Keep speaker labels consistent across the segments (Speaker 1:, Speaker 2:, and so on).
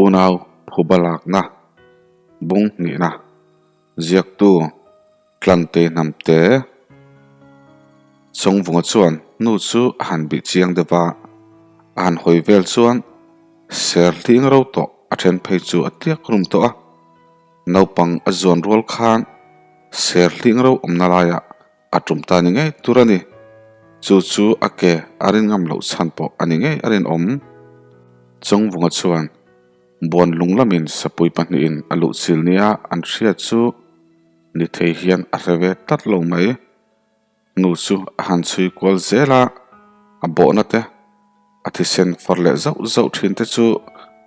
Speaker 1: Unau phuba lakna bung hnihna ziaktu Tlante hnamte Chawngvunga chuan hnu chu a han bih chiang deuh a, a han hawi vel chuan ser hling ro tawh a then phei chu a tiak rum tawh a, naupang a zuan rual khan ser hling ro awmna laiah A tum ta ni ngei tur a ni. Chu chu a ke a rin ngam loh chhan pawh a ni ngei a rinawm. Chawngvunga chuan buan lung lamin sapui pahnihin a luh chil nia an hriat chu ni thei hian a hre ve tlat lo mai. Nu chu a han chhui kual zel a, a bawhna te, a thisen far leh zauh zauh thin te chu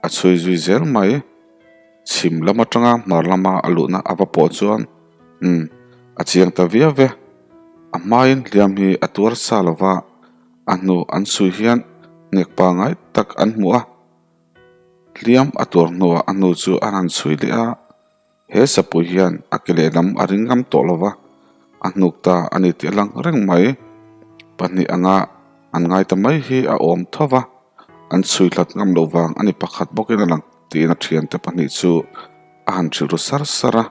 Speaker 1: a chhui zui zel mai. Chhim lam atanga hmar lama a luhna a va pawh chuan umm a chiang ta viau ve. A hmain hliam hi a tuar sa lo va, a hnu an chhui hian hnek pangai tak an hmu a. Hliam a tuar hnuah a hnu chu a han chhui leh a. He sapui hian a ke lehlam a ring ngam tawh lo va, a hnuk ta a ni tih a lang reng mai. Pahnih anga an ngai ta mai hi a awm tho va, an chhui hlat ngam lo vang a ni pakhat bawkin a lang tiin a thiante pahnih chu a han hrilh ru sar sar a.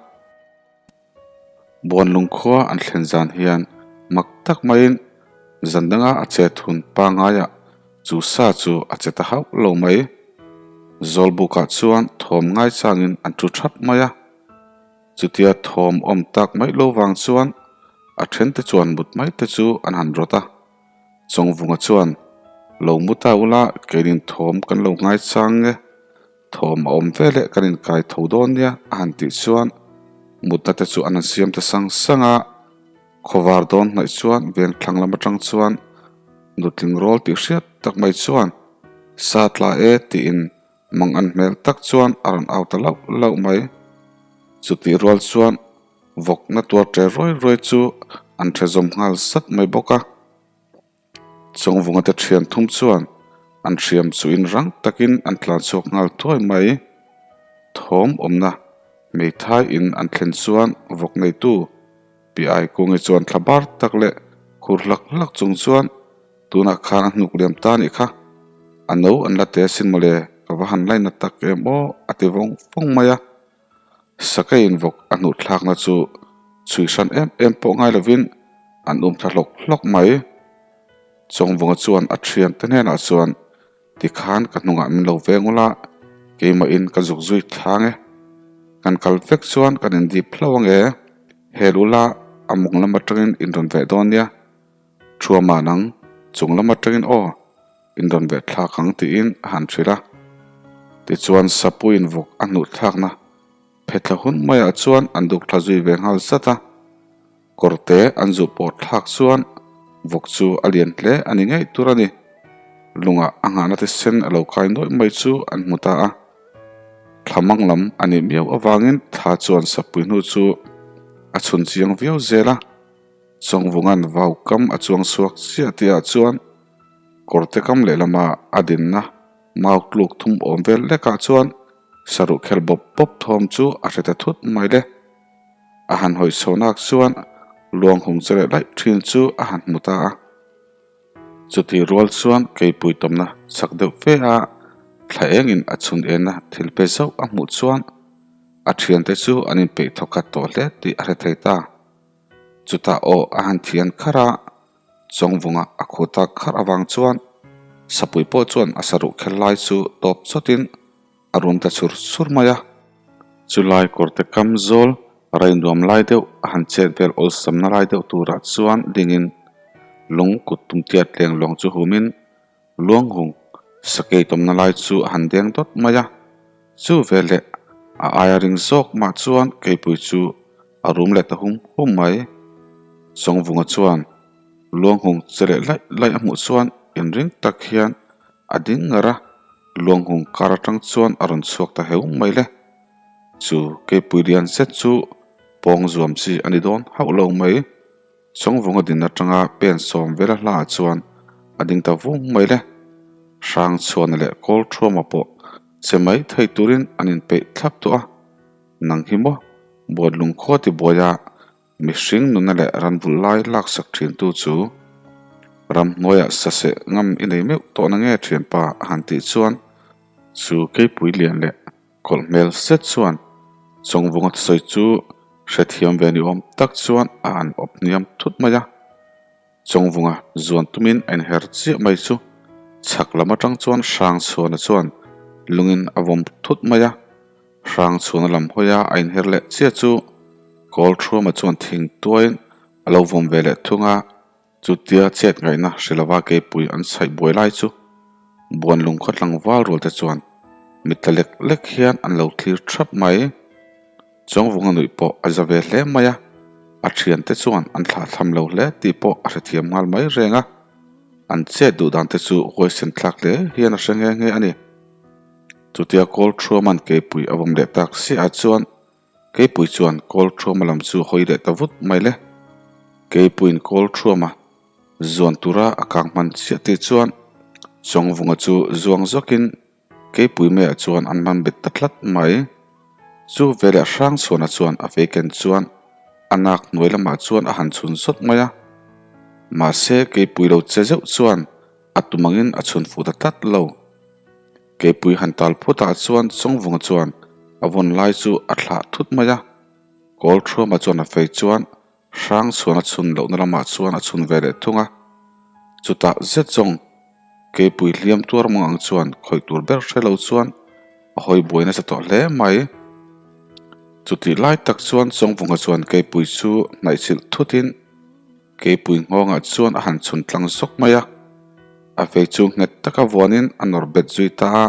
Speaker 1: Buanlung khua an thlen zan hian mak tak maiin zan danga a che thun pangaiah Chu sa chu a che ta hauh lo mai. Zawlbukah chuan thawm ngaichangin an thu thap mai a. Chutia thawm awm tak mai lo vang chuan a thente chuan mut mai te chu an han rawt a. Chawngvunga chuan, Lo mu ta ula, keinin thawm kan lo ngaichang nge, thawm a awm ve leh kan inkai tho dawn nia a han tih chuan mutna te chu an han siam ta sang sang a. Khawvar dawn hnaih chuan veng thlang lam atang chuan nutling rawl tih hriat tak mai chuan sa tla e tiin mang an hmel tak chuan a rawn au ta lauh lauh mai. Chutih rual chuan vawk na tuar ṭe ruai ruai chu an ṭhe zawm nghal sat mai bawk a. Chawngvunga te thian thum chuan an hriam chuhin rang takin an tlan chhuak nghal thuai mai. Thawm awmna hmeithai in an thlen chuan vawk neitu Pi Aikungi chuan thla bar tak leh khur hlak hlak chung chuan tunah khan a hnuk liam ta anih kha. A no an la te asin mawle, ka va han laina tak em aw a ti vawng vawng mai a. Sakeiin vawk a hnuh thlakna chu chhui hran em em pawh ngai lovin an um thla hlawk hlawk mai. Chawngvunga chuan a thiante hnenah chuan tikhan ka hnungah min lo veng ula, keimahin ka zuk zui thlang e. Kan kal vek chuan kan indip hlauh ang e, hel ula a mawng lam atangin in rawn veh dawn nia. Thuama nang chung lam atangin aw. In rawn ve thlak ang tiin a han hrilh a. Tichuan Sapuiin vawk a hnuh thlakna phetla hun maiah chuan an duk thla zui ve nghal zat a. Kawrte an zu pawh thlak chuan vawk chu a lian hle a ni ngei tur a ni. Lungah a nghahna te sen a lo kai nuaih mai chu an hmu ta a. Thla mang lam a nih miau avangin thla chuan Sapui hnu chu a chhun chiang viau zel a. Chawngvunga'n vau kam a chuang chhuak chiah tihah chuan Kawrte kam lehlama a dinna mau tluk thum awm vel lekah chuan saruh khel bawp bawp thawm chu a hre ta thut mai le. A han hawi chhonak chuan luang hung che leh laih thin chu a han hmu ta a. Chutih rual chuan keipui tawmna chak deuh fe a thla engin a chhun enna thil pe zauh a hmuh chuan a thiante chu an inpeih thawkhat tawh hle tih a hre thei ta. Chutah aw a han thian kharh a, Chawngvunga a khu tak kharh avang chuan Sapui pawh chuan a saruh khel lai chu tawp chawtin a rum ta chhur chhur mai a. Chulai kawrte kam zawl rei nuam lai deuh a han chet vel awlsamna lai deuh turah chuan dingin lung kut tum tiat leng lawng chu humin Luanghung sakei tawmna lai chu a han deng dawt mai a, chu veleh a aia ring zawk mah chuan keipui chu a rum leh ta hum hum mai. Chawngvunga chuan Luanghung che leh laih laih a hmuh chuan inring tak hian a ding ngar a, Luanghung kar atang chuan a rawn chhuak ta heu mai le. Chu keipui lian zet chu pawng zuam chi a ni dawn hauh lo mai. Chawngvunga din atanga pen sawm vela hlaah chuan a ding ta vung mai le. Hrang chhuana leh kawl thuama pawh che mai thei turin an inpeih thlap tawh a. Nang hi maw buat lungkhaw ti buaia mihring nuna leh ran vulh lai laksak thintu chu ramhnuaiah saseh ngam i nei meuh tawh na nge thianpa a han tih chuan chu keipui lian leh. Kawlh hmel zet chuan Chawngvunga thusawi chu hrethiam ve ni awm tak chuan a han awp hniam thut mai a. Chawngvunga zuan tumin a inher chiah mai chu chhak lam atang chuan Hrangchhuana chuan lungin a vawm thut mai a. Hrangchhuana lam hawia a inher leh chiah chu Kawlthuama chuan thing tuaiin a lo vawm ve leh thung a. Chutia chet ngaihna hre lova keipui an chhaih buai lai chu Buanlung khaw tlangval rual te chuan mitla lek lek hian an lo thlir thap mai. Chawngvunga nuih pawh a za ve hle mai a, a thiante chuan an thlahthlam lo hle tih pawh a hrethiam nghal mai reng a, an chet duh dan te chu huaisen thlak hle hian a hre nghe nghe a ni. Chutia Kawlthuama'n keipui a vawm leh tak siah ah chuan Keipui chuan Kawlthuama lam chu hawi leh ta vut mai le. Keipuiin Kawlthuama zuan tura a kang hman chiah tih chuan Chawngvunga chu zuang zawkin Keipui maiah chuan an man bet ta tlat mai. Chu veleh Hrangchhuana chuan a veiken chuan a nak hnuai lamah chuan a han chhun zawt mai a. Mahse Keipui lo che zeuh chuan a tum angin a chhun fuh ta tlat lo. Keipui han tal phutah chuan Chawngvunga chuan a vawn lai chu a thlah thut mai a, Kawlthuama chuan a fei chuan Hrangchhuan a chhun lohna lamah chuan a chhun ve leh thung a. Chutah zet zawng Keipui hliam tuar mang ang chuan khawih tur ber hre lo chuan a hawi buai nasa tawh hle mai. Chutih lai tak chuan Chawngvunga chuan Keipui chu hnaihchilh thutin Keipui nghawngah chuan a han chhun tlang zawk mai a, a vei chu nghet taka vuanin a nawr bet zui ta a,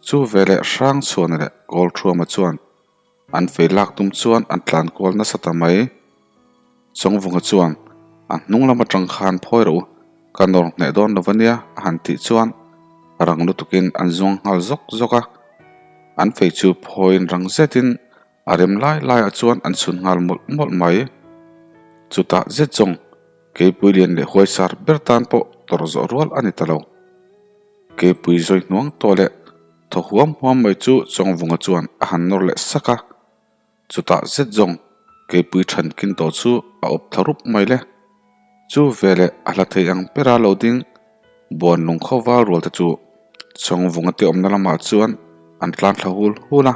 Speaker 1: chu veleh Hrangchhuana leh Kawlthuama chuan an fei lak tum chuan an tlan kual nasa ta mai. Chawngvunga chuan a hnung lam atang khan phawi rawh u, ka nawr hneh dawn lo va nia a han tih chuan rang lutukin an zuang nghal zawk zawk a, an fei chu phawiin rang zetin A rem lai laiah chuan an chhun nghal mawlh mawlh mai. Chutah zet zawng keipui lian leh huaisar ber tan pawh tawrh zawh rual a ni ta lo. Keipui zawi hnuang tawh leh thaw huam huam mai chu Chawngvunga chuan a han nawr leh sak a. Chutah zet zawng keipui than kin tawh chu a awp thla rup mai le. Chu veleh a hla thei ang bera lo ding Buanlung khaw val rual te chu Chawngvunga te awmna lamah chuan an tlan thla hul hul a,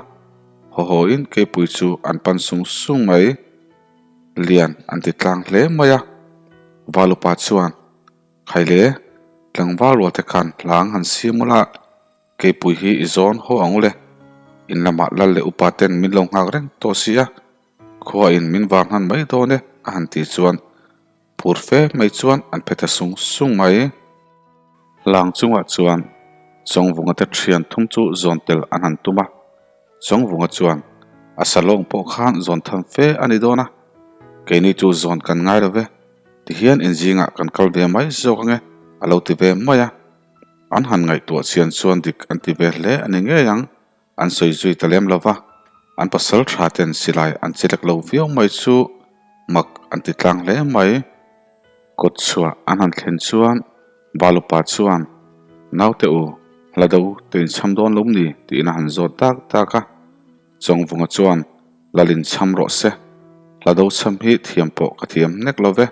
Speaker 1: haw haw in keipui chu an pan sung sung mai. Lian an ti tlang hle mai a, Valupa chuan, Khaile, tlangval rual te khan hlang han siam ula, keipui hi i zawn haw ang ule, in lamah lal leh upa ten min lo nghak reng tawh si a, khua in min var hnan mai dawn e a han tih chuan Phur fe mai chuan an phe ta sung sung mai. Hlang chungah chuan Chawngvunga te thian thum chu zawn tel an han tum a. Chawngvunga chuan a salawng pawh khan zawn tham fe a ni dawn a, keini chu zawn kan ngai lo ve, tihian inzingah kan kal ve mai zawk ange a lo ti ve mai a. An han ngaihtuah chian chuan dik an ti ve hle a ni ngei ang. An sawi zui ta lem lo va, an pasal tha ten silai an che lek lo viau mai chu mak an ti tlang hle mai. Kawt chhuah an han thlen chuan Balupa chuan, Naute u, hla do te inchham dawn lo ni? tiin a han zawt dak dak a. Chawngvunga chuan, Lal inchham rawh se, hla do chham hi thiam pawh ka thiam nek lo ve.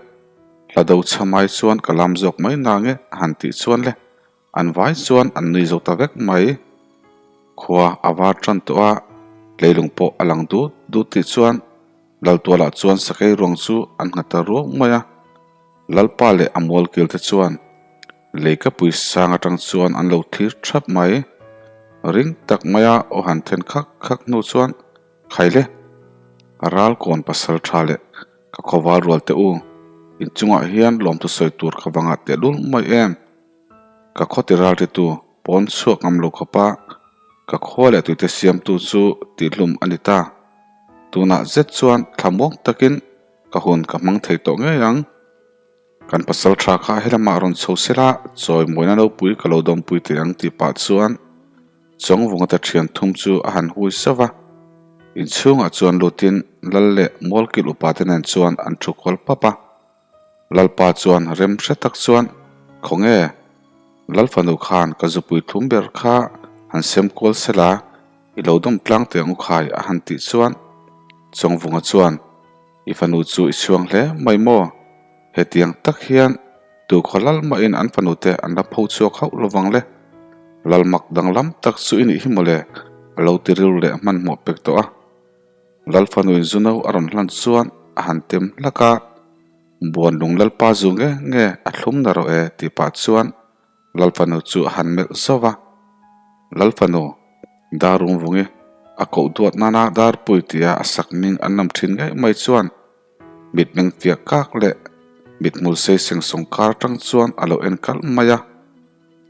Speaker 1: Hla do chham ai chuan ka lam zawk mai nange a han tih chuan le. An vai chuan an nui zo ta vek mai. Khua a var tan tawh a, leilung pawh a lang dut dut tih chuan Laltualah chuan sakei ruang chu an nghat ta ruau mai a. Lalpa leh a mualkil te chuan leikapui sang atang chuan an lo thlir thap mai. Ring tak maia aw han then khak khak hnu chuan Khaile, Ralkawn pasal tha leh ka khawval rual teh u, inchungah hian lawmthu sawi tur ka va ngah tehlul mai em? Ka khaw ti ralritu pawn chhuak ngam lo khawpa ka khua leh tuite siamtu chu tihhlum a ni ta. Tunah zet chuan thlamuang takin ka hun ka hmang thei tawh ngei ang. Kan pasal tha kha helamah rawn chho sela chawi mawina ropui ka lo dawmpui thei ang tih pah chuan Chawngvunga ta thian thum chu a han hui sauh va. Inchhungah chuan lutin Lal leh Mualkil upa te nen chuan an thu kual pap a. Lalpa chuan rem hre tak chuan, Khawnge, Lal fanu khan ka zupui thlum ber kha han sem kual sela, i lo dawm tlang teh ang u khai a han tih chuan Chawngvunga chuan, I fanu chu i chhuang hle mai maw? Hetiang tak hian tu khaw lal mahin an fanu te an la pho chhuak hauh lovang le. Lal mak danglam tak chu i nih hi mawle. A lo ti rilru leh hmanhmawh pek tawh a. Lalfanuin zu no a rawn hlan chuan a han tem hlak a, Buanlung Lalpa zu nge nge a thlum na rawh e tih pah chuan Lalfanu chu a han melh zauh a. Lalfanu, dar rum vungi a koh duat nana darpui tia a sak hming an lam thin ngei mai chuan mitmeng fiah kak leh mithmul sei seng sawng kar atang chuan a lo en kalh mai a.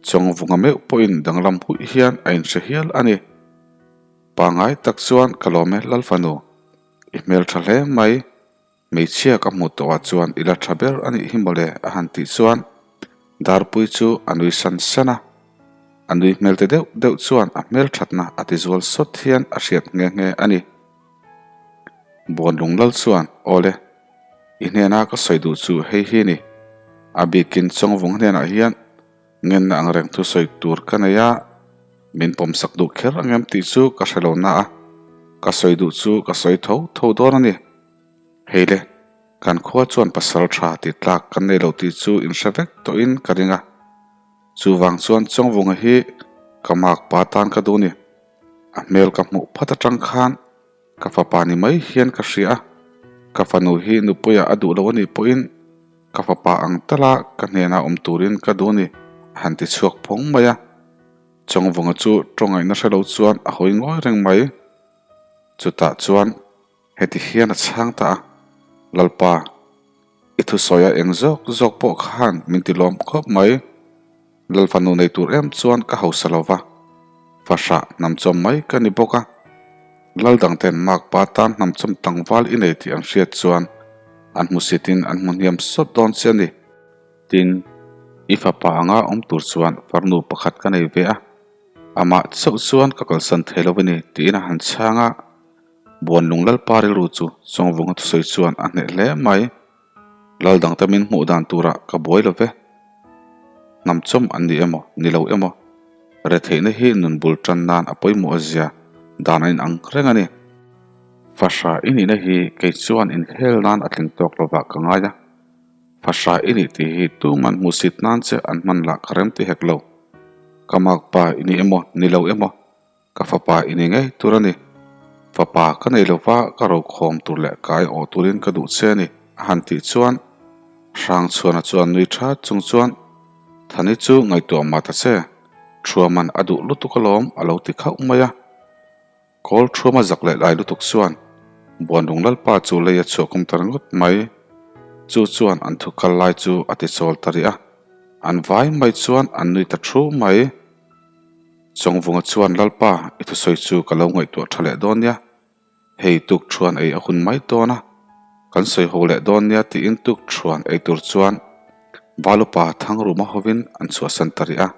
Speaker 1: Chawngvunga meuh pawhin danglam huih hian a inhre hial a ni. Pangngai tak chuan ka lawm e Lalfanu, i hmeltha hle mai. Hmeichhia ka hmuh tawhah chuan i la tha ber a nih hi mawle a han tih chuan Darpui chu a nui san san a. A nui hmel te deuh deuh chuan a hmel thatna a ti zual sawt hian a hriat nghe nghe a ni. Buanlung lal chuan, Awle, i hnena ka sawi duh chu hei hi ni. A bikin Chawngvung hnenah hian ngenna ang reng thu sawi tur ka nei a, min pawmsak duh kher ang em tih chu ka hre lo na a, ka sawi duh chu ka sawi tho tho dawn a ni. Hei le, kan khua chuan pasal tha tih tlak kan nei lo tih chu in hre vek tawhin ka ring a. Chuvang chuan Chawngvunga hi ka mak pa tan ka duh ni. A hmel ka hmuh phat atang khan ka fapa ni mai hian ka hria a. Ka fanu hi nupuiah a duh lo a nih pawhin ka fapa ang tala ka hnenah awm turin ka duh ni a han ti chhuak phawng mai a. Chawngvunga chu tawngaihna hre lo chuan a hawi ngawi reng mai. Chutah chuan Heti hian a chhang ta a, Lalpa, i thusawi a eng zawk zawk pawh khan min ti lawm khawp mai. Lal fanu nei tur em chuan ka hausa lo va, fahrah hnamchawm mai ka ni bawk a. Lal dangten makpa tan hnamchawm tlangval i nei tih an hriat chuan an hmusitin an hmu hniam sawt dawn che a ni. Tin, i fapa anga awm tur chuan farnu pakhat ka nei ve a, amah chauh chuan ka kalsan thei lo a ni tiin a han chhang a. Buanlung Lalpa rilru chu Chawngvunga thusawi chuan a hneh hle mai. Lal dangte min hmuh dan turah ka buai lo ve. Hnamchawm an ni emaw, ni lo emaw, retheihna hi nun bul tan nan a pawimawh a zia dan a inang reng a ni. Fahra i nihna hi kei chuan inhel nan a tling tawk lovah ka ngai a. Fahra i nih tih hi tuman hmuhsit nan che an hman lah ka rem ti hek lo. Ka makpa i ni emaw, ni lo emaw, Ka fapa i ni ngei tur a ni. Fapa ka nei lova ka rokhawm tur leh ka aiawh turin ka duh che a ni, a han tih chuan Hrangchhuana chuan nui that chung chuan Thani chu ngaihtuah mah ta che, Thuaman a duh lutuk alawm a lo ti khauh mai a. Kawl Thuama zak leh lai lutuk chuan Buanlung Lalpa chu lei a chhuah kum ta ringawt mai. Chu chuan an thu kal lai chu a ti chawl ta rih a, an vai mai chuan an nui ta thu mai. Chawngvunga chuan Lalpa i thusawi chu ka lo ngaihtuah tha leh dawn nia, hei tuk thuan ei a hun mai dawn a, kan sawi ho leh dawn nia tiin tuk thuan ei tur chuan Valupa Thangruma hovin an chhuahsan ta rih a.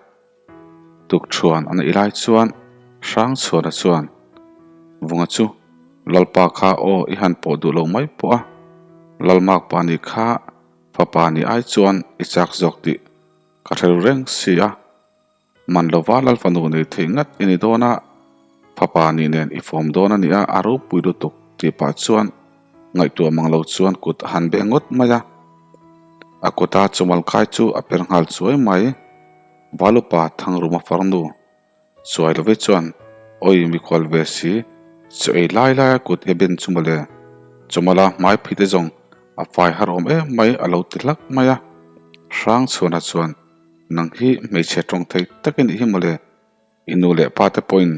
Speaker 1: Tuk thuan an ei lai chuan Hrangchhuana chuan Vunga chu Lalpa kha aw i han pawh duh lo mai pawh a, Lalmakpa ni kha fapa ni ai chuan i chak zawk tih ka hre ru reng si a. Man lova Lal fanu nei theih ngat i ni dawn a, fapa nih nen i fawm dawn a ni a, a ropui lutuk tih pah chuan ngaihtuah mang lo chuan kut a han beng ngawt mai a. A kuta chawmal kai chu a per nghal chuai mai. Valupa Thangruma farnu chuai love chuan Awi mikhual ve si, chaw ei lai lai a kut e ben chu mawle, chawmala hmai phei te zawng a fai har awm em mai a lo ti hlak mai a. Hrangchhuana chuan Nang hi hmeichhe tawng thei tak i nih hi mawle, i nu leh pa te pawhin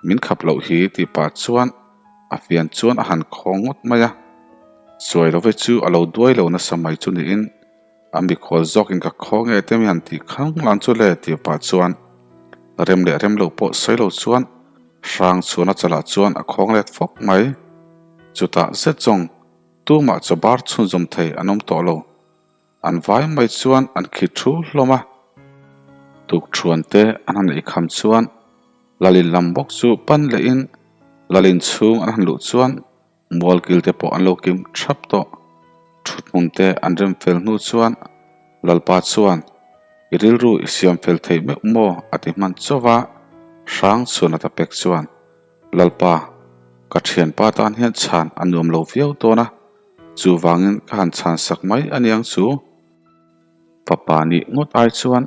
Speaker 1: min khap loh hi tih pah chuan a fian chuan a han khawng ngawt mai a. Chuai love chu a lo duai lo nasa mai chu niin a mikhual zawkin ka khaw nge te mi han tih khang lan chu le tih pah chuan rem leh rem lo pawh sawi lo chuan hrang chhuan a chalah chuan a khawng let fawk mai. Chutah zet zawng tumah chaw bar chhunzawm thei an awm tawh lo. An vai mai chuan an khi thu hlawm a, tukṭhuan te an han ei kham chuan Lalin lam bawk chu pan lehin Lalin chhung an han luh chuan mualkil te pawh an lo kim thap tawh. Thuthmun te an rem fel hnu chuan Lalpa chuan I rilru i siam fel thei meuh maw a ti hman chauh a, Hrangchhuana ta pek chuan Lalpa ka thianpa tan hian chhan a nuam lo viau dawn a, Chuvangin ka han chhan sak mai a niang chu. Fapa nih ngawt ai chuan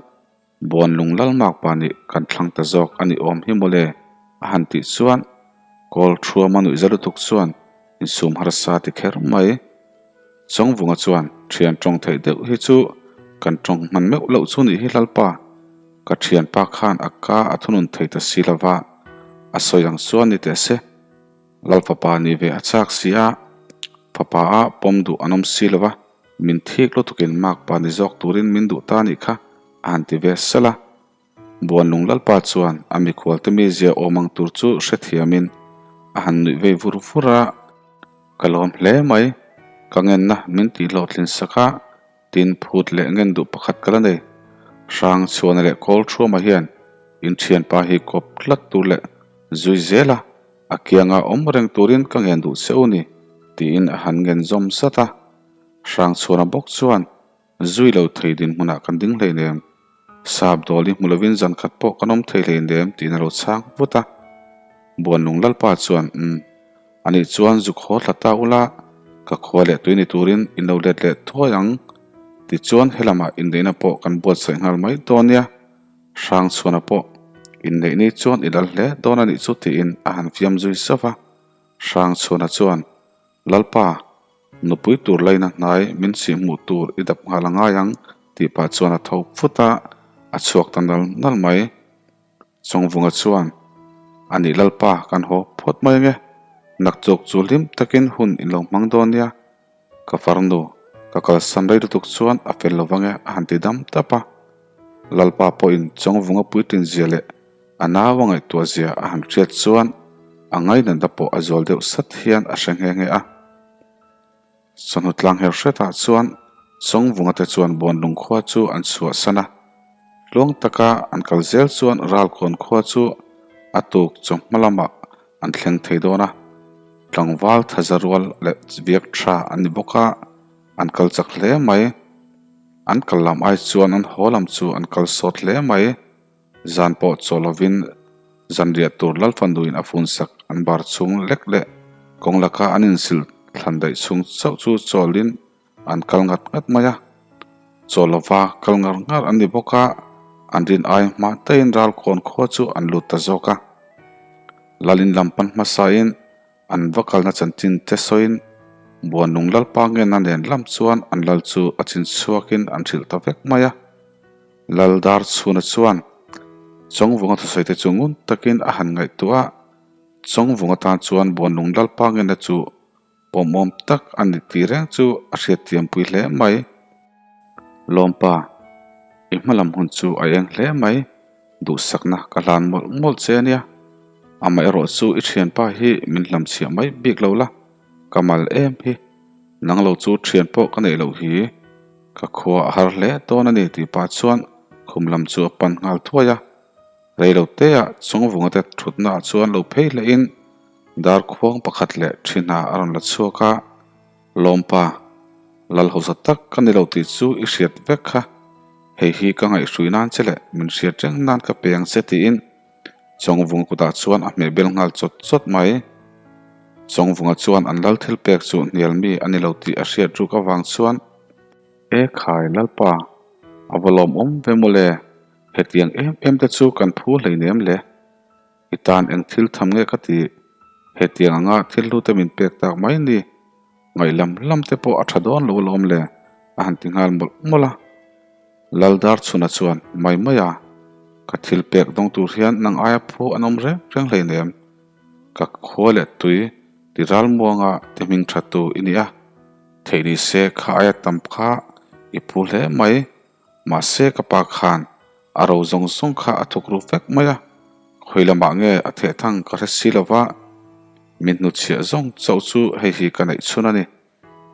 Speaker 1: Buanlung Lalmakpa nih kan thlang ta zawk a ni awm hi mawle a han tih chuan. Kawl thuama nuih za lutuk chuan insum harsa ti kher mai. Chawngvunga chuan thian tawng theih deuh hi chu kan tawng hman meuh loh chu nih hi Lalpa. Ka thianpa khan a ka a thunun thei ta si lova, a sawi ang chuan ni teh se. Lal fapa ni ve a chak si a, fapa a pawm duh an awm si lova, min thik lutukin makpa ni zawk turin min duh ta nih kha a han ti ve salh a. Buanlung Lalpa chuan a mikhualte mizia awm ang tur chu hrethiamin a han nuih vei vur vur a, Ka lawm hle mai, ka ngenna min tih hlawhtlin sak a, tin phut leh ngen duh pakhat ka la nei. Hrangchhuana leh Kawlthuama hian in thianpa hi kawp tlat tur leh zui zel a, a kianga awm reng turin ka ngen duh che u ni, tiin a han ngen zawm zat a. Hrangchhuana bawk chuan Zui lo thei dinhmunah kan ding hleinem. Sap dawl i hmu lovin zan khat pawh kan awm thei hleinem tiin a lo chhang vut a. Buanlung Lalpa chuan, Umm, anih chuan zuk haw thla ta ula, ka khua leh tui ni turin in lo let leh thuai ang. Tichuan helamah inneihna pawh kan buatsaih nghal mai dawn nia. Hrangchhuana pawh inneih ni chuan i lal hle dawn anih chu tiin a han fiam zui zauh a. Hrangchhuana chuan, Lalpa, nupui tur laina hnai min chih hmuh tur i dap nghal a ngai ang tih pah chuan a tho phut a, a chhuak ta nal nal mai. Chawngvunga chuan, A nih Lalpa, kan haw phawt mai ange, nakchuk chu hlim takin hun in lo hmang dawn nia, ka farnu, ka kalsan rei lutuk chuan a fel lo vang e a han ti dam tap a. Lalpa pawhin Chawngvunga puitlin zia leh A nau a ngaihtuah zia a han hriat chuan a ngainatna pawh a zual deuh sat hian a hre nghe nghe a. Chawhnu tlang her hretah chuan Chawngvunga te chuan Buanlung khua chu an chhuahsan a. Tluang taka an kal zel chuan Ralkawn khua chu a tuk chawhma lamah an thleng thei dawn a. Tlangval thaza rual leh viak tha an ni bawk a, an kal chak hle mai. An kal lam ai chuan an haw lam chu an kal sawt hle mai. Zan pawh chaw lovin zanriah tur Lalfanduin a fun sak an bar chhung lek leh kawng laka an insil thlan daih chhung chauh chu chawlin an kal ngat ngat mai a. Chaw lova kal ngar ngar an ni bawk a, an rin ai hma taiin Ralkawn khua chu an lut ta zawk a. Lalin lam pan hmasain an va kalna chanchin te sawiin Buanlung Lalpa ngena nen lam chuan an lal chu a chin chhuakin an hrilh ta vek mai a. Lal Darchhuna chuan Chawngvunga thusawi te chu ngun takin a han ngaihtuah a, Chawngvunga tan chuan Buanlung Lalpa ngena chu pawmawm tak a ni tih reng chu a hriatthiampui hle mai. Lawmpa, i hmalam hun chu a eng hle mai, duhsakna ka hlan mawlh mawlh che ania. Amaherawh chu i thianpa hi min hlamchhiah mai bik lo la, ka mal em hi, nang lo chu thian pawh ka neih loh hi. Ka khua a har hle dawn a ni tih pah chuan khum lam chu a pan nghal thuai a. Rei lo te ah Chawngvunga te thutna ah chuan lo phei hle in dar khuang pakhat leh thi hna a rawn la chhuak a, Lawmpa, lal hausa tak ka ni lo tih chu i hriat vek kha, hei hi ka ngaihhrui nan che leh min hriat reng nan ka pe ang che tiin Chawngvunga kutah chuan a hmeh bel nghal chawt chawt mai. Chawngvunga chuan an lal thil pek chu hnial mi a ni lo tih a hriat ruk avang chuan, E khai Lalpa, a va lawmawm ve mawle, hetiang em em te chu kan phu hleinem le. I tan eng thil tham nge ka tih, hetiang anga thil hlute min pek tak mai ni. Ngaih lam lam te pawh a tha dawn lo alawm le, a han ti nghal mawlh mawlh a. Lal Darchhuna chuan, Mai mai a, ka thil pek dawng tur hian nang aia phu an awm reng reng hleinem. Ka khua leh tui ti ral muanga ti hming tha tu i ni a, theih ni se kha aia tam kha i phu hle mai. Mahse ka pa khan a ro zawng zawng kha a thuk ru vek mai a, khawi lamah nge a theh thang ka hre si lova, min hnuchhiah zawng chauh chu hei hi ka neih chhun a ni.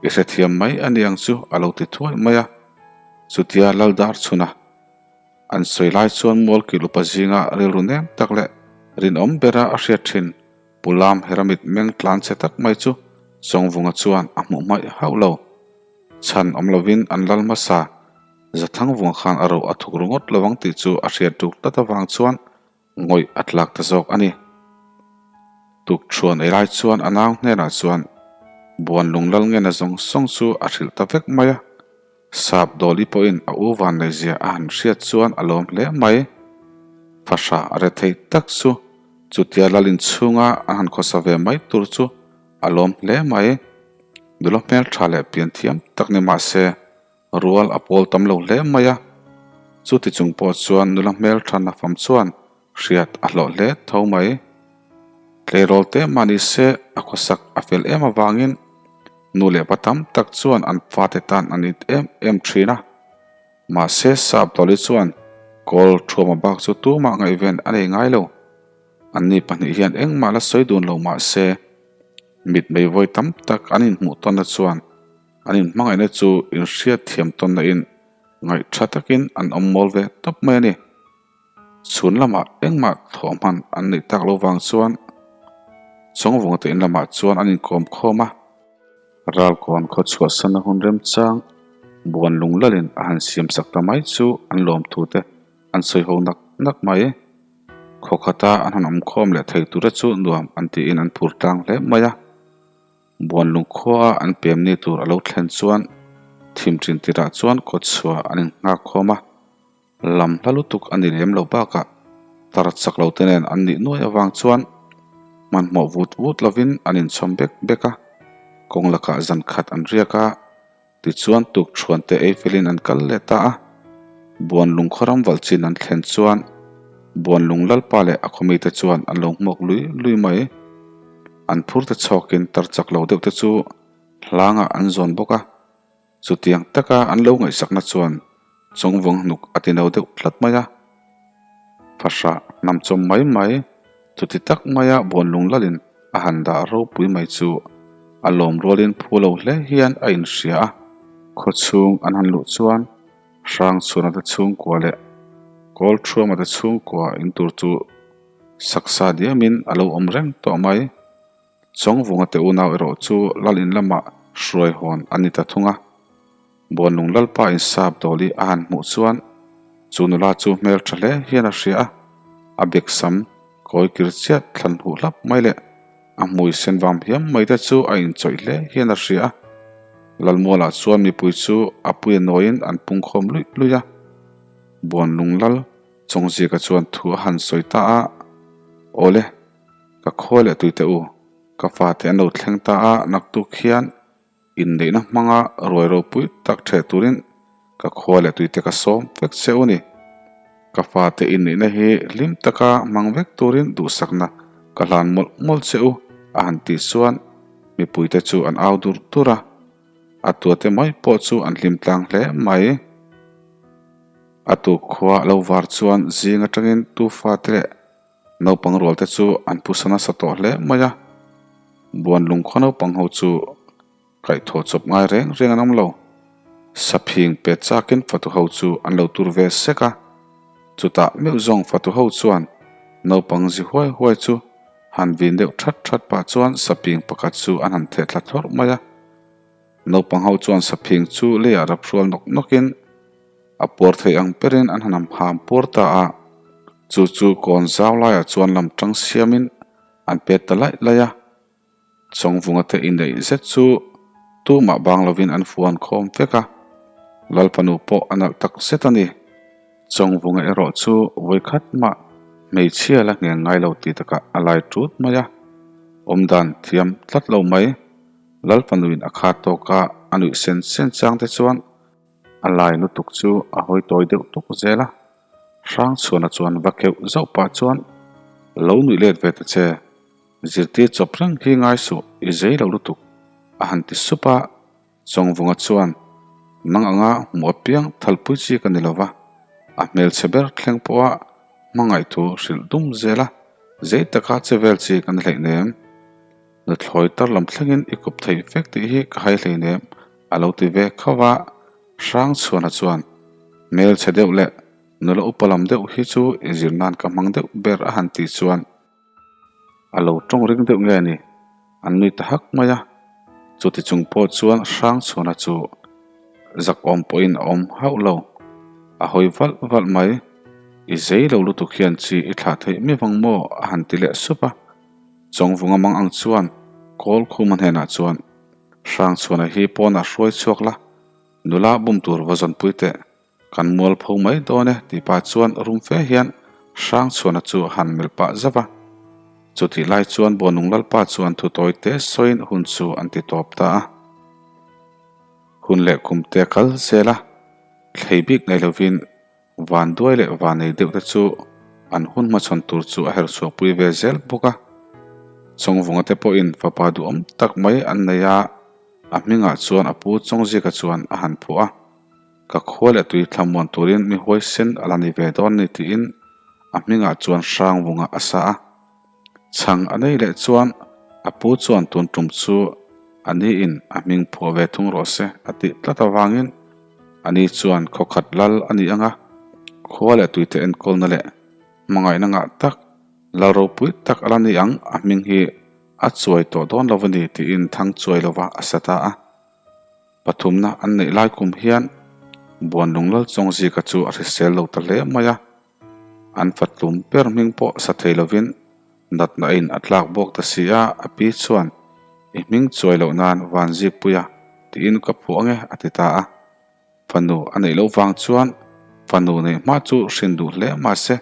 Speaker 1: I hrethiam mai a ni ang chu a lo ti thuai mai a. Chutia Laldar chhuna an sawi lai chuan Mualkil upa zinga rilru nem tak leh rinawm bera a hriat thin Pu Lam Heramit meng tlan chhe tak mai chu Chawngvunga chuan a hmuh hmaih hauh lo. Chhan awm lovin an lal hmasa Zathangvunga khan a ro a thuk ru ngawt lovang tih chu a hriat tuk tlat avang chuan Ngawih a tlak ta zawk a ni. Tukṭhuan ei lai chuan a nau hnenah chuan Buanlung Lalngena zawng zawng chu a hrilh ta vek mai a. Sap Dawli pawhin a u vanneizia a han hriat chuan a lawm hle mai. Fahrah a rethei tak chu. Chutia lal inchhunga a han khawsa ve mai tur chu a lawm hle mai. Nula hmeltha leh pian thiam tak ni mah se rual a pawl tam lo hle mai a. Chuti chung pawh chuan nula hmeltha nafam chuan hriat a hlawh hle tho mai. Tleirawl te mah ni se a khawsak a fel em avangin nu leh pa tam tak chuan an fate tan an it em em thin a. Mahse sap Dolly chuan kawl thuama bak chu tumah ngaihven a nei ngai lo. Anni pahnih hian engmah la sawi dun lo mahse mitmei vawi tam tak an inhmuh tawnna chuan an inhmangaihna chu inhriat thiam tawnna in ngaihtha takin an awm mawl ve tawp mai a ni. Chhun lamah engmah thawh hman an neih tak lo vang chuan Chawngvunga te in lamah chuan an inkawm khawm a. Ralkawn khaw chhuahsanna hun remchang buan lung lalin a han siam sak ta mai chu an lawmthu te an sawi ho nak nak mai. Khaw khata an han awm khawm leh thei tura chu nuam an tiin an phur tlang hle mai a. Buan lung khua an pem ni tur a lo thlen chuan thim ṭin tirah chuan kawtchhuah an innghak khawm a. Lam hla lutuk a ni lem lo bakah tar chak lo te nen an nih nuai avang chuan hmanhmawh vut vut lovin an inchhawm bek bek a, kawng lakah zan khat an riak a, tichuan tuk thuan te ei felin an kal leh ta a. Buan lung khawram valh chin an thlen chuan Buan lung lalpa leh a khawmite chuan an lo hmuak lui lui mai. An phur te chhawkin tar chak lo deuh te chu hlangah an zawn bawk a. Chutiang taka an lo ngaihsakna chuan chawngvawng hnuk a ti no deuh tlat mai a. Fahrah hnamchawm mai mai, chuti tak maia Buanlung lalin a han dah ropui mai chu a lawm rualin phu lo hle hian a inhria a. Khawchhung an han luh chuan Hrangchhuana te chhungkua leh Kawlthuama te chhungkua in tur chu saksa diamin a lo awm reng tawh mai. Chawngvunga te unau erawh chu lal in lamah hruai hawn a ni ta thung a. Buanlung lalpa in sap dawl i a han hmuh chuan chu nula chu hmel tha hle hian a hria a, a beksam kawi kir chiat thlan huh hlap mai leh a hmui sen vam hiam mai te chu a inchawih hle hian a hria a. Lalmualah chuan mipui chu a puia nawiin an pungkhawm luih luih a. Buanlung lal Chawngzika chuan thu a han sawi ta a, Awle, Ka khawi leh tuite u, ka fate an lo thleng ta a, naktuk hian inneihna hmanga ruai ropui tak ṭheh turin ka khawi leh tuite ka sawm vek che u ni. Ka fate inneihna hi hlim taka hmang vek turin duhsakna ka hlan mawlh mawlh che u a han tih chuan mipuite chu an au dur dur a, a tuate mai pawh chu an hlim tlang hle mai. A tuk khua a lo var chuan zing atangin tu fate leh Naupang rual te chu an phusa nasa tawh hle mai a, buan lungkhaw naupang ho chu kaihthawh chawp ngai reng reng an awm lo. Saphing pe chakin fatu ho chu an lo tur ve sek a, chutah meuh zawng fatu ho chuan naupang zi huai huai chu han vin deuh that that pah chuan saphing pakhat chu an han theh thla thlawrh mai a. Naupang ho chuan saphing chu leiah rap hrual nawk nawkin A puar thei ang berin an han amham puar ta a, chu chu kawn zau laiah chuan lam tang siamin an pet ta laih laih a. Chawngvunga te inneih zet chu tumah bang lovin an fuan khawm vek a, Lalfanu pawh a nalh tak zet a ni. Chawngvunga erawh chu vawikhat mah hmeichhia la ngheng ngai lo tih takah a lai tut mai a, awmdan thiam tlat lo mai. Lalfanuin a khat tawka a nuih sen sen chang te chuan A lai lutuk chu a hawi tawi deuh tuk zel a, Hrangchhuana chuan va keuh zauh pah chuan, Lo nuih let ve ta che, zirtir chawp reng hi ngai suh, i zei lo lutuk, a han ti sup a, Chawngvunga chuan, Nang anga hmuh apiang thalpui chi ka ni lova, a hmelchhe ber thleng pawha hmangaih thu hrilh dum zel a, zei taka che vel chi ka ni hleihnem. Nuthlawi tar lam thlengin i kawp thei vek tih hi ka hai hleinem, A lo ti ve khauh a, Hrangchhuana chuan, Hmelchhe deuh leh nula upa lam deuh hi chu inzir nan ka hmang deuh ber a han tih chuan a lo tawng ring deuh nge ni, an nui ta hak mai a. Chuti chung pawh chuan Hrangchhuana chu zak awm pawhin a awm hauh lo, a hawi valh valh mai. I zei lo lutuk hian chi i thlah theih mi vang maw? a han ti leh sup a. Chawngvunga mang ang chuan Kawlkhuma hnenah chuan, Hrangchhuana hi pawnah hruai chhuak la, nula bum tur va zawnpui teh, kan mual pho mai dawn e tih pah chuan rum fe hian Hrangchhuana chu a han melh pah zauh a. Chutih lai chuan Buanung Lalpa chuan thu tawi te sawiin hun chu an ti tawp ta a. Hun leh kum te kal zel a, thlei bik nei lovin van duai leh van nei deuh te chu an hun hmachhawn tur chu a herh chhuahpui ve zel bawk a. Chawngvunga te pawhin fapa duhawm tak mai an nei a, a hmingah chuan a pu Chawngzika chuan a han phuah a. Ka khua leh tui thlamuan turin mi huaisen a la ni ve dawn ni tiin a hmingah chuan Hrangvunga a sa a. Chhang a nei leh chuan a pu chuan tun tum chu a niin a hming phuah ve thung rawh se a tih tlat avangin a ni chuan khawkhat lal a ni ang a, khua leh tuite enkawlna leh hmangaihna ngah tak lal ropui tak a la ni ang a hming hi a chuai tawh dawn lo a ni tiin thang chuai lova a sa ta a. Pathumna an neih lai kum hian Buanlung Lalchawngzika chu a hrisel lo ta hle mai a, an fatlum ber hming pawh sa thei lovin natna in a tlak bawk ta si a, a pi chuan i hming chuai loh nan Vanzikpuia tiin ka phuah ange a ti ta a. Fanu a neih loh vang chuan fanu neih hma chu hrin duh hle mahse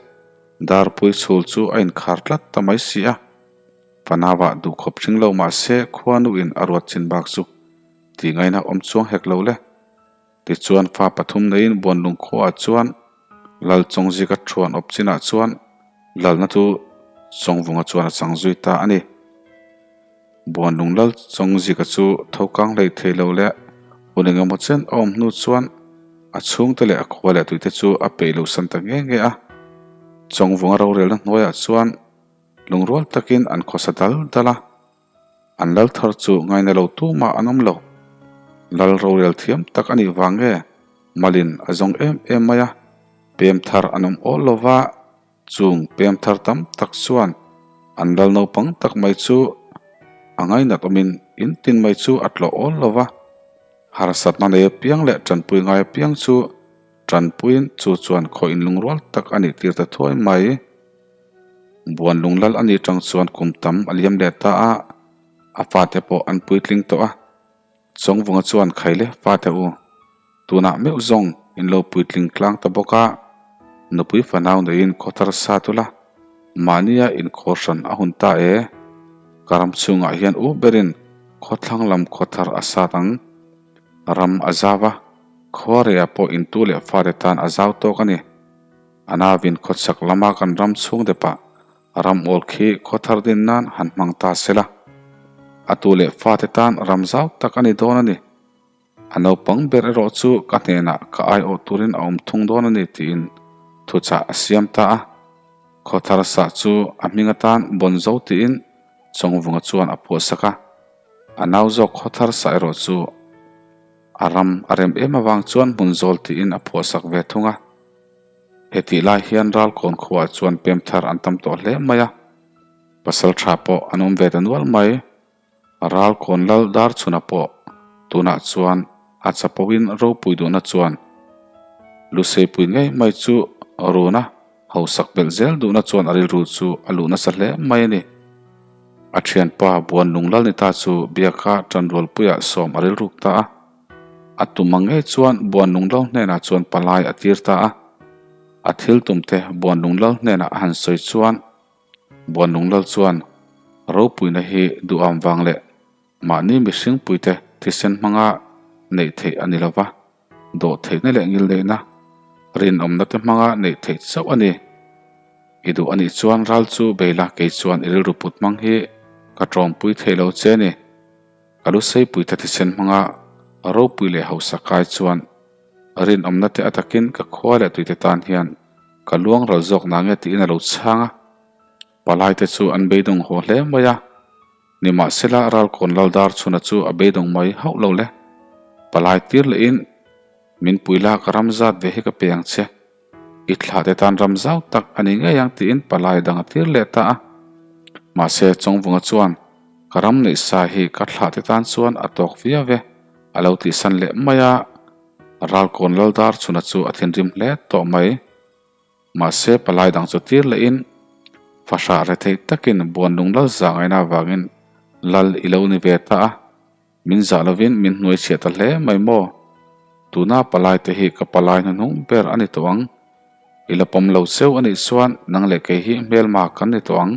Speaker 1: Darpui chhul chu a inkhar tlat ta mai si a, fanauah duhkhawp hring lo mahse khuanu in a ruat chin bak chu Tih ngaihna awm chuang hek lo le. Tichuan fa pathum neiin Buanlung khuaah chuan Lal Chawngzika thuan awp chinah chuan lalna chu Chawngvunga chuan a chang zui ta a ni. Buanlung Lal Chawngzika chu tho kang hlei thei lo leh hun engemaw chen a awm hnu chuan a chhungte leh a khua leh tuite chu a peih lo san ta nge nge a. Chawngvunga rorelna hnuaiah chuan lungrual takin an khawsa dal dal a. An lal thar chu ngaina lo tumah an awm lo. Lal rorel thiam tak a nih vang nge Malin a zawng em em mai a, pem thar an awm awl lo va, chung pem thar tam tak chuan an lal naupang tak mai chu a ngainat awmin in tin mai chu a tlawh awl lo va. Harsatna nei apiang leh tanpui ngai apiang chu tanpuiin chu chuan khaw inlungrual tak a nih tir ta thuai mai. Buan lunglal a nih tang chuan kum tam a liam leh ta a, a fate pawh an puitling tawh a. Chawngvunga chuan Khaile fate u, tunah meuh zawng in lo puitling tlang ta bawk a, nupui fanau neiin khawthar sa tula, mahnia inkhawr hran a hun ta e. Ka ram chhungah hian u berin khawthlang lam khawthar a sat ang. Ram a zau a, khuareiah pawh intu leh fate tan a zau tawk a ni. A nauvin khawchhak lama kan ram chhung depah ram awl khi khaw thar din nan han hmang ta se la, a tu leh fate tan ram zau tak a ni dawn a ni. A naupang ber erawh chu ka hnenah ka aiawh turin a awm thung dawn a ni tiin thuchah a siam ta a. Khaw thar sah chu a hming atan Bonzo tiin Chawngvunga chuan a phuahsak a. A nau zawk khaw thar sah erawh chu a ram a rem em avang chuan Hmunzawl tiin a phuahsak ve thung a. Hetih lai hian Ralkawn khuaah chuan pem thar an tam tawh hle mai a, pasal tha pawh an awm ve ta nual mai. Ralkawn lal Darchhuna pawh tunah chuan a chapoin ropui duhna chuan Luseipui ngei mai chu run a, hausak belh zel duhna chuan a rilru chu a luh nasa hle mai a ni. A thianpa Buanlung Lalnita chu biaka Tanrualpuiah sawm a rilruk ta a. A tum ang ngei chuan Buanlung Lal hnenah chuan palai a tir ta a. A thil tumte Buanlung Lal hnenah a han sawi chuan Buanlung Lal chuan ropuina hi duham vang leh mahni mihring puite thisen hmanga neih theih a ni lova, dawhtheihna leh ngilneihna, rinawmna te hmanga neih theih chauh a ni. I duh a nih chuan ral chu bei la kei chuan i rilru put hmang hi ka tawmpui thei lo che a ni. Ka lu seipui ta thisen hmanga ropui leh hausa kai chuan rinawmna te atakin ka khua leh tuite tan hian ka luang ral zawk nange tiin a lo chhang a. Palai te chu an beidawng haw hle mai a, nimahsela Ralkawn Laldar chhuna chu a beidawng mai hauh lo le. Palai tir lehin min pui la ka ram zat ve hi ka pe ang che. I thlahte tan ram zau tak a ni ngei ang tiin palai dang a tir leh ta a. Mahse, Chawngvunga chuan, Ka ram neih sa hi ka thlahte tan chuan a tawk viau e, a lo tihsan leh mai a. Ralkawn Laldar chhuna chu a thinrim hle tawh mai. Mahse, palai dang chu tir lehin, Fahrah rethei takin Buanlung Lal za ngaihna avangin Lal i lo ni ve ta a. Min zah lovin min hnuai chhiah ta hle mai maw? Tuna palai te hi ka palai hnuhnung ber a ni tawh ang. I la pawm lo cheu a nih chuan nang leh kei hi hmelma kan ni tawh ang.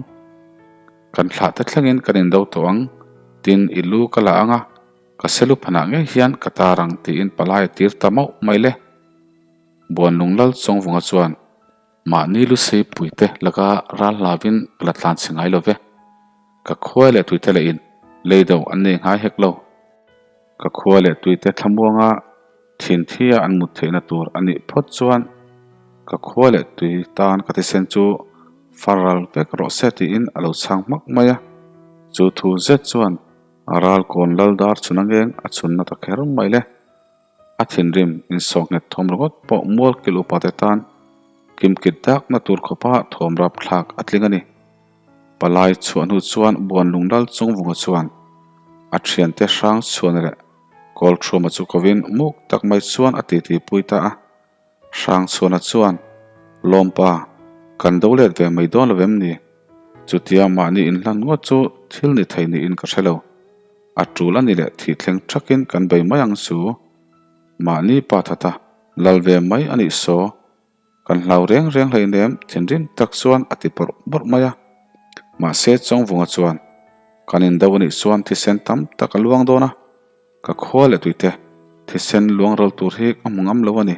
Speaker 1: Kan thlah te thlengin kan indo tawh ang, tin i lu ka la ang a, ka selu phanah ngei hian ka tar ang tiin palai a tir ta mauh mai le. Buanlung lal Chawngvunga chuan mahni lu sei puite laka ral hlavin ka la tlan chhe ngai lo ve. Ka khua leh tuite leh in lei deuh an nei ngai hek lo. Ka khua leh tuite thlamuanga thinthia an mut theihna tur a nih phawt chuan ka khua leh tui tan ka thisen chu far ral vek rawh se tiin a lo chhang hmak mai a. Chu thu zet chuan a ral kawn lal dar chhun a ngeng a chhunna ta kher mai le. A thinrim insawh nghet thawm ringawt pawh mual kilh upate tan kimkit dakna tur khawpa thawm rap thlak a tling a ni. Palai chhuah hnu chuan Buanlung lal Chungvunga chuan a thiante hrang chhuan leh Kawlthuama chu kovin muk tak mai chuan a titi pui ta a. Hrang chhuana chuan, Lawmpa, kan do let ve mai dawn lo em ni? Chutia mahni inhlan ngawt chu thil ni thei niin ka hre lo. A tul a ni leh thih thleng thakin kan bei mai ang chu. Mahni pa thata lal ve mai a nih saw. Kan hlau reng reng hleinem thinrim tak chuan a ti bawrh bawrh mai a. Mahse Chawngvunga chuan, Kan indo a nih chuan thisen tam tak a luang dawn a, ka khua leh tuite thisen luang ral tur hi ka hmu ngam lo a ni.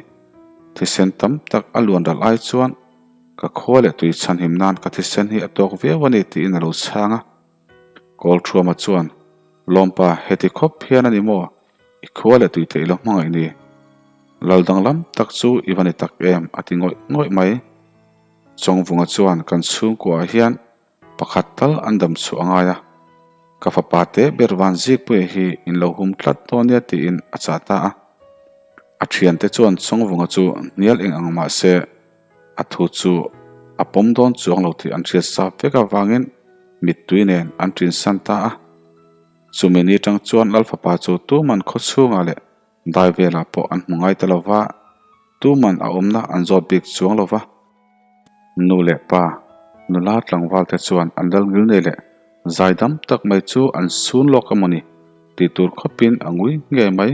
Speaker 1: Thisen tam tak a luan ral ai chuan ka khua leh tui chhanhim nan ka thisen hi a tawk viau a ni tiin a lo chhang a. Kawlthuama chuan, Lawmpa, heti khawp hian a ni maw? I khua leh tui theih lo hmangaih ni. Lal danglam tak chu i va ni tak em? a ti ngawih ngawih mai. Chawngvunga chuan kan chhungkuaah hian pakhat tal an dam chhuah a ngai a, ka fapa te ber van zikpuia hi in lo hum tlat dawn nia tiin a chah ta a. A thiante chuan Chawngvunga chu hnial eng ang mah se a thu chu a pawm dawn chuang lo tih an hriat sa vek avangin mittui nen an ṭinsan ta a. Chumi ni tang chuan Lal fapa chu tuman khaw chhungah leh dai velah pawh an hmu ngai ta lo va, tuman a awmna an zawt bik chuang lo va. Nu leh pa, nula tlangval te chuan an lal ngil nei leh zai dam tak mai chu an sun lawk a mawni tih tur khawpin a ngui ngei mai.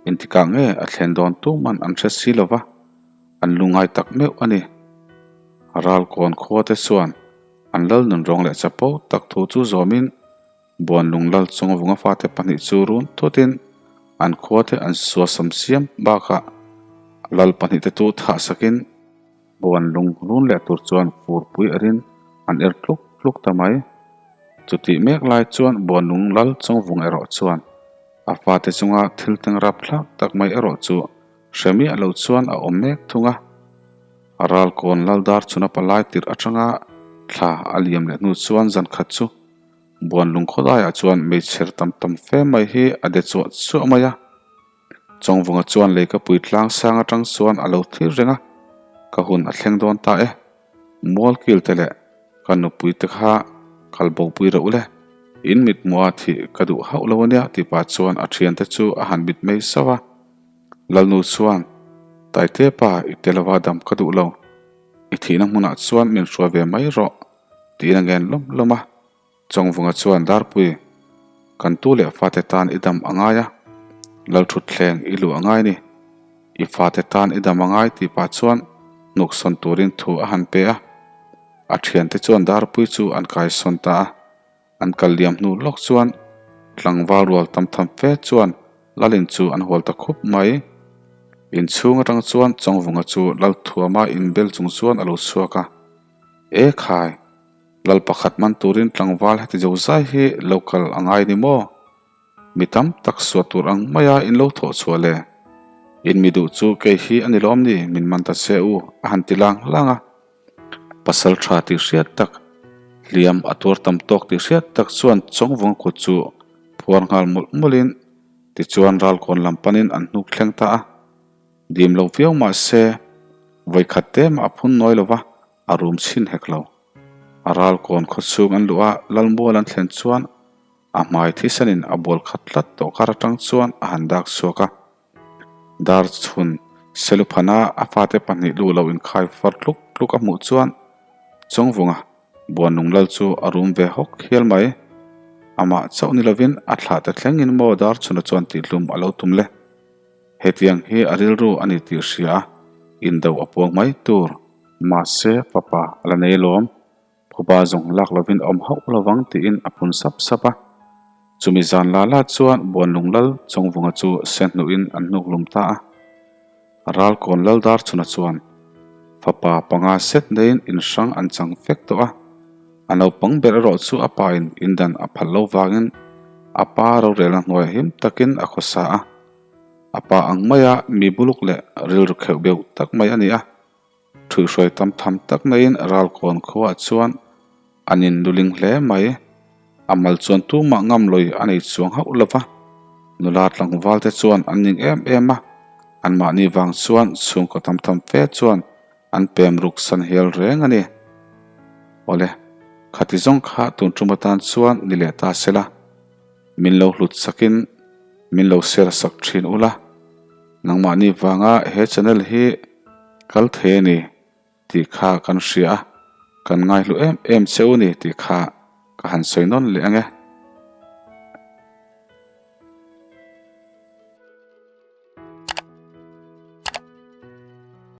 Speaker 1: Engtikah nge a thlen dawn tuman an hre si lo va, an lungngai tak meuh a ni. Ralkawn khua te chuan an lal nunrawng leh chapo tak thu chu zawmin Buanlung lal Chawngvunga fate pahnih chu run thutin an khuate an suasam siam bakah lal pahnihte chu thah sakin Buanlung run leh tur chuan furpui erin an er tluk tluk ta mai. Chutih mek lai chuan Buanlung lal Chawngvung erawh chuan a fate chunga thil teng rap thlak tak mai erawh chu hre miah lo chuan a awm mek thung a. A ralkawn lal dar chhuna palai tirh atanga thla a liam leh hnu chuan zan khat chu Buanlung khawlaiah chuan meichher tam tam fe mai hi a de chuah chuah mai a. Chawngvunga chuan leikapui tlang sang atang chuan a lo thlir reng a, Ka hun a thleng dawn ta e. Mualkil te leh ka nupui te kha kal bopui reuh le. In mithmuha thih ka duh hauh lo ania tih pah chuan a thiante chu a han mit mai sauh a. Lalnu chuan, Taite pa, i tel ava dam ka duh lo. I thihna hmunah chuan min hruai ve mai rawh. Tiin a ngen lawm lawm a, Chawngvunga chuan Darpui, kan tu leh fate tan i dam a ngai a, Lalthutthleng i luh a ngai ni. I fate tan i dam a ngai tih pah chuan hnuksawn turin thu a han pe a. A thiante chuan Darpui chu an kaisawn ta a. An kal liam hnu lawk chuan tlangval rual tam tham fe chuan Lalin chu an hual ta khup mai. Inchhung atang chuan Chawngvunga chu Lalthuama inbel chung chuan a lo chhuak a. E khai! Lal pakhat man turin tlangval heti zo zai hi lo kal a ngai ni maw? Mi tam tak suah tur ang maia in lo thawh chhuah le? In mi duh chu kei hi a ni lawm ni min man ta che u a han ti lang lang a. Pasal tha tih hriat tak, hliam a tuar tam tawk tih hriat tak chuan Chawngvunga kut chu phuar nghal mawlh mawlhin tichuan ralkawn lam panin an hnuk thleng ta a. Dim lo viau mah se, vawikhat te mah a phun nawi lo va, a rum chhin hek lo. A ralkawn khaw chhung an luh a, Lalmual an thlen chuan a hmai thisanin a bual khat tlat tawh kar atang chuan a han dak chhuak a. Dar chhun Seluphana a fate pahnih lu lo inkhai far tluk tluk a hmuh chuan Chawngvunga Buanlung lal chu a rum ve hawk hial mai. Amah chauh ni lovin a thlah te thlengin maw Darchhuna chuan tihhlum a lo tum le. Hetiang hi a rilru a ni tih hria a, indo a puang mai tur. Mahse, fapa a la nei alawm. Phuba zawng lak lovin a awm hauh lovang tiin a phun sap sap a. Chumi zan la la chuan Buanlung lal Chawngvunga chu se hnuhin an hnuk lum ta a. Ralkawn lal Darchhuna chuan fapa panga set neiin in hrang an chang vek tawh a. A naupang ber erawh chu a pa in indan a phal lo vangin a pa rorelna hnuaiah him takin a khawsa a. A pa ang maia mi buluk leh rilru kheuh beuh tak mai a ni a. Thuihhruai tam tham tak naiin Ralkawn khuaah chuan an inluling hle mai. A mal chuan tumah ngam lawi a nei chuang hauh lo va, nula tlangval te chuan an ning em em a, anmahni vang chuan chhungkaw tam tham fe chuan an pem ruk san hial reng a ni. Awle, khati zawng kha tun tum atan chuan ni leh ta se la, min lo hlut sakin min lo share sak thin ula, nangmahni vanga he channel hi kal thei a ni tih kha kan hria a, kan ngaihlu em em che u ni tih kha ka han sawi nawn leh ang e.